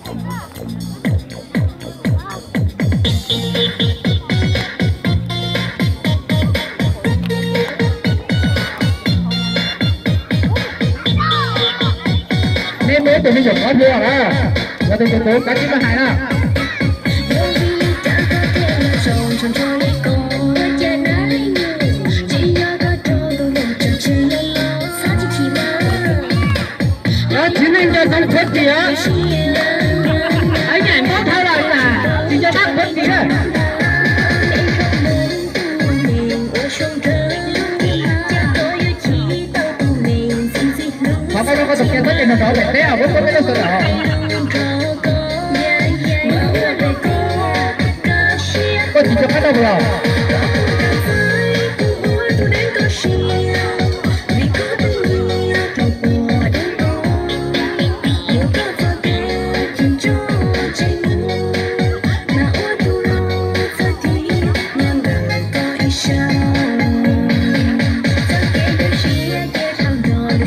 Nej muab tus me nyuam qhuav hlua na, los tus tus tus kav tsij mas hais na. Txiv neej nco ntsoov khuav tim, nyaim npaub thawj los tas tsis nco qab khuav tim na. Qhov koj nyob koj tus kiag txhob ces nrog nrog pem teb os, muab muab peb lub sawv daws. Koj tsis nco qab nrog los.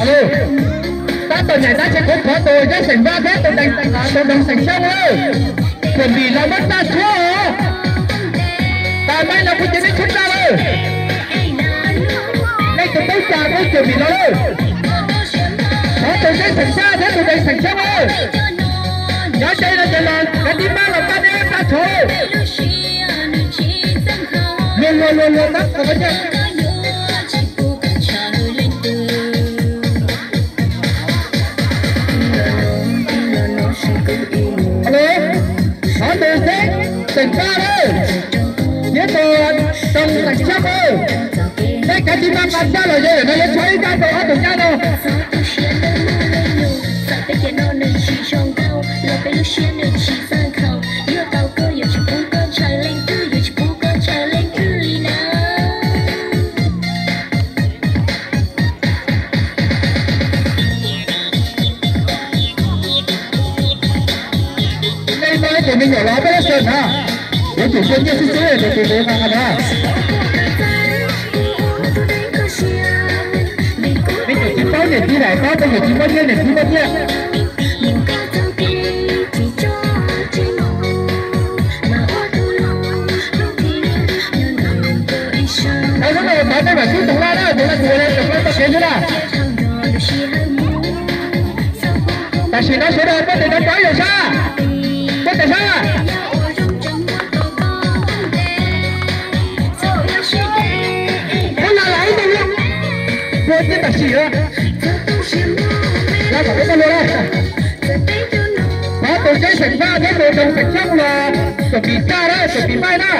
Alo, tab tom nyaim tab sis kuv thov tus Zeej Xeem Vaj thiab tus Doog Xeem Xyooj lawm, kuam vim los muab txaj tshuab os. Tas maib no kuv cia nej tshuab txaj lawm. Nej tus tub cas kuj kuam vim los lawm. Thov tus Zeej Xeem Vaj thiab tus Doog Xeem Xyooj lawm, cov ze no ces los kav tib mab los pab neb txaj tshuab. Luag luag luag luag tab tom Alo, thov tus Zeej Xeem Vaj lawm, thiab tus Doog Xeem Xyooj lawm. Nej kav tib mab nqa txaj los yog no yuav tshuab ib txaj rau ob tug nyab no. Nej muaj ib tug me nyuam los peb lub sij hawm na, yuav tsum xyuas nyiaj xwb xwb ces tus tus nqa qhov no. Me nyuam tsis paub niam txiv daim paub, me nyuam tsis muaj nyiaj niam txiv muaj nyiaj. Hais lub no thov nej mam sib toog laj na, tus laj tus ua li tus laj txoj kev xwb na. Tam sim no sawv daws muab tes rau rau yus sab, muab tes sab. Muab la los ib tug luag, luag tiag tam sim na. La kom ib tug luag na. Thov tus Zeej Xeem Vaj thiab tus Doog Xeem Xyooj los txuam pim txaj na, txuam pim maij na.